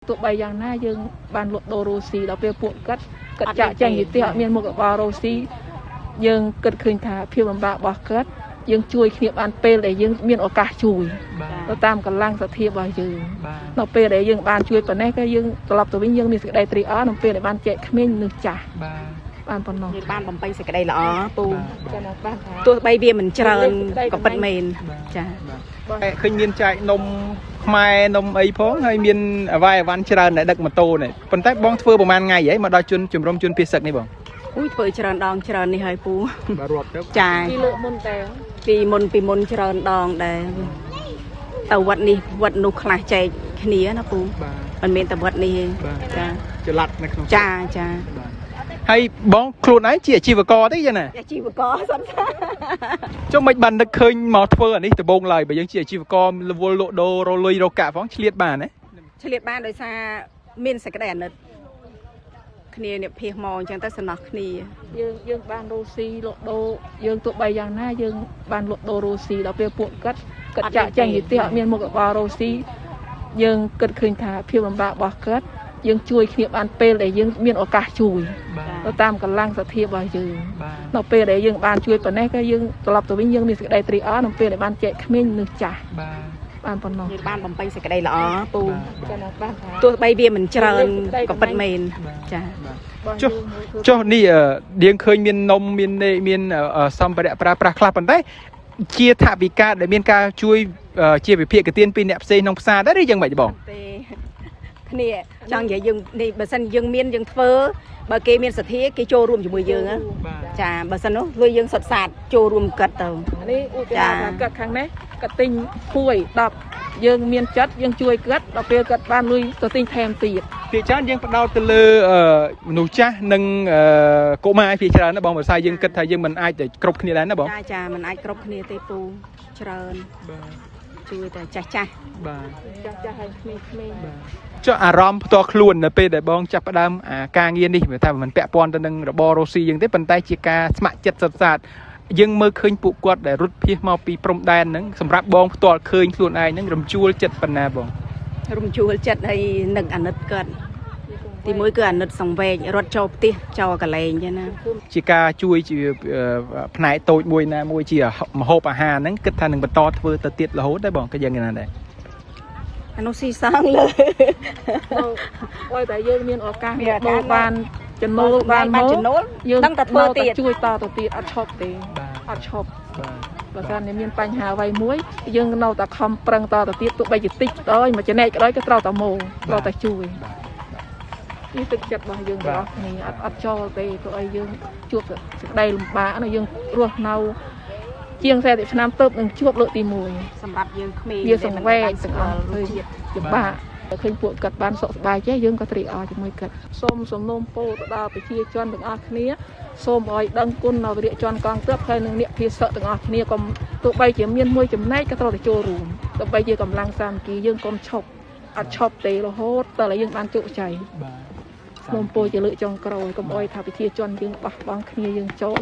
ទោះបីយ៉ាងណាយើងបានលក់ដូររ៉ូស៊ីដល់ពេលពួកគាត់គាត់ចាក់ចែងពីផ្ទះអត់មានមុខរបររ៉ូស៊ីយើងគិតឃើញថាភាពលំបាករបស់គាត់យើងជួយគ្នាបានពេលដែលយើងមានឱកាសជួយ បាទ ទៅតាមកម្លាំងសទ្ធារបស់យើង បាទ នៅពេលដែលយើងបានជួយប៉ុណ្ណេះក៏យើងត្រឡប់ទៅវិញយើងមានសេចក្តីត្រេកអរនៅពេលដែលបានចែកក្មេងមនុស្សចាស់ បាទ បានប៉ុណ្ណោះ យើងបានបំពេញសេចក្តីល្អពូ ចា៎បានថា ទោះបីវាមិនច្រើនក៏ពិតមែនចា តែឃើញមានចែកនំខ្មែរនំអីផងហើយមានអវ៉ៃអវ៉ាន់ច្រើនដែលដឹកម៉ូតូនេះប៉ុន្តែបងធ្វើប្រហែលថ្ងៃហីមកដល់ជនជំរំជនភៀសសឹកនេះបង អូយធ្វើច្រើនដងច្រើននេះហើយពូ បាទរាប់ទៅ ចា ពីលើកមុនតែ ពីមុនច្រើនដងដែរទៅវត្តនេះវត្តនោះខ្លះចែកគ្នាណាពូ បាទ មិនមែនតែវត្តនេះទេ បាទ ចា ចល័តនៅក្នុង ចាចា បាទហើយបងខ្លួនឯងជាអាជីវករទេយ៉ាងណា អាជីវករសុទ្ធសា ចុះមិនបាននឹកឃើញមកធ្វើអានេះដំបូងឡើយបើយើងជាអាជីវកររវល់លក់ដូររលុយរកកាក់ផងឆ្លៀតបានណា ឆ្លៀតបានដោយសារមានសេចក្តីអាណិតគ្នាអ្នកភៀសមកអញ្ចឹងទៅសំណោះគ្នា យើងបានរ៉ូស៊ីលក់ដូរយើងទោះបីយ៉ាងណាយើងបានលក់ដូររ៉ូស៊ីដល់ពេលពួកគាត់គាត់ចាក់ចែងពីផ្ទះអត់មានមុខរបររ៉ូស៊ីយើងគិតឃើញថាភាពលំបាករបស់គាត់យើងជួយគ្នាបានពេលដែលយើងមានឱកាសជួយ បាទ ទៅតាមកម្លាំងសទ្ធារបស់យើង បាទ នៅពេលដែលយើងបានជួយប៉ុណ្ណេះក៏យើងត្រឡប់ទៅវិញយើងមានសេចក្តីត្រេកអរនៅពេលដែលបានចែកក្មេងមនុស្សចាស់ បាទ បានប៉ុណ្ណោះ យើងបានបំពេញសេចក្តីល្អពូ ចា៎បានថា ទោះបីវាមិនច្រើនក៏ពិតមែនចា ចុះចុះនេះយើងឃើញមាននំមាននេះមានសម្ភារៈប្រើប្រាស់ខ្លះប៉ុន្តែជាថវិកាដែលមានការជួយជាវិភាគទានពីអ្នកផ្សេងក្នុងផ្សារដែរឬយ៉ាងម៉េចបង ទេគ្នាចង់និយាយយើងនេះបើសិនយើងមានយើងធ្វើបើគេមានសទ្ធាគេចូលរួមជាមួយយើងណា បាទ ចាបើសិននោះធ្វើយើងសុទ្ធសាធចូលរួមគិតទៅ នេះឧទាហរណ៍ថាគាត់ខាងនេះគាត់ទិញភួយ10យើងមានចិត្តយើងជួយគាត់ដល់ពេលគាត់បានលុយទៅទិញថែមទៀត ភាគច្រើនយើងផ្ដោតទៅលើមនុស្សចាស់និងកុមារភាគច្រើនណាបងបើស្អីយើងគិតថាយើងមិនអាចតែគ្រប់គ្នាដែរណាបង ចាចាมันអាចគ្រប់គ្នាទេពូច្រើន បាទ ជួយតែចាស់ចាស់ បាទ ចាស់ចាស់ហើយក្មេងក្មេង ចុះអារម្មណ៍ផ្ទាល់ខ្លួននៅពេលដែលបងចាប់ផ្ដើមអាការងារនេះវាថាមិនពាក់ព័ន្ធទៅនឹងរបររស់ស៊ីយើងទេប៉ុន្តែជាការស្ម័គ្រចិត្តសុទ្ធសាធយើងមើលឃើញពួកគាត់ដែលរត់ភៀសមកពីព្រំដែនហ្នឹងសម្រាប់បងផ្ទាល់ឃើញខ្លួនឯងហ្នឹងរំជួលចិត្តប៉ុណ្ណាបង រំជួលចិត្តហើយនឹកអាណិតគាត់ទីមួយគឺអាណិតសង្វេគរត់ចូលផ្ទះចូលកន្លែងចឹងណា ជាការជួយជាផ្នែកតូចមួយណាមួយជាម្ហូបអាហារហ្នឹងគិតថានឹងបន្តធ្វើទៅទៀតរហូតដែរបងក៏យ៉ាងណាដែរ អានោះស៊ីសងលើ ឲ្យតែយើងមានឱកាស មានឱកាស បានចំណូលបាន បានចំណូល យើង ដឹងតែធ្វើទៀត ជួយតទៅទៀតអត់ឈប់ទេ បាទ អត់ឈប់ បាទ បើសិនជាមានបញ្ហាអ្វីមួយយើងនៅតែខំប្រឹងតទៅទៀតទោះបីជាតិចក៏ដោយមួយចំណែកក៏ដោយក៏ត្រូវតែមកត្រូវតែជួយនេះទឹកចិត្តរបស់យើងទាំងអស់គ្នាអត់អត់ចូលទេព្រោះអីយើងជួបសេចក្តីលំបាកណាយើងរស់នៅជាង40ឆ្នាំទៅនឹងជួបលើកទី1 សម្រាប់យើងក្មេង វាសង្វេគ ដែល ទាំងអស់ មិន ឃើញ បានស្គាល់រសជាតិ ពិបាកឃើញពួកគាត់បានសុខសប្បាយចេះយើងក៏ត្រេកអរជាមួយគាត់សូមសំណូមពរទៅដល់ប្រជាជនទាំងអស់គ្នាសូមឲ្យដឹងគុណដល់វីរៈជនកងទ័ពហើយនិងអ្នកភៀសឹកទាំងអស់គ្នាកុំទោះបីជាមានមួយចំណែកក៏ត្រូវតែចូលរួមដើម្បីជាកម្លាំងសាមគ្គីយើងកុំឈប់អត់ឈប់ទេរហូតតើយើងបានជោគជ័យ បាទ សូមពរជាលើកចុងក្រោយកុំអោយថាប្រជាជនយើងបោះបង់គ្នាយើងចូល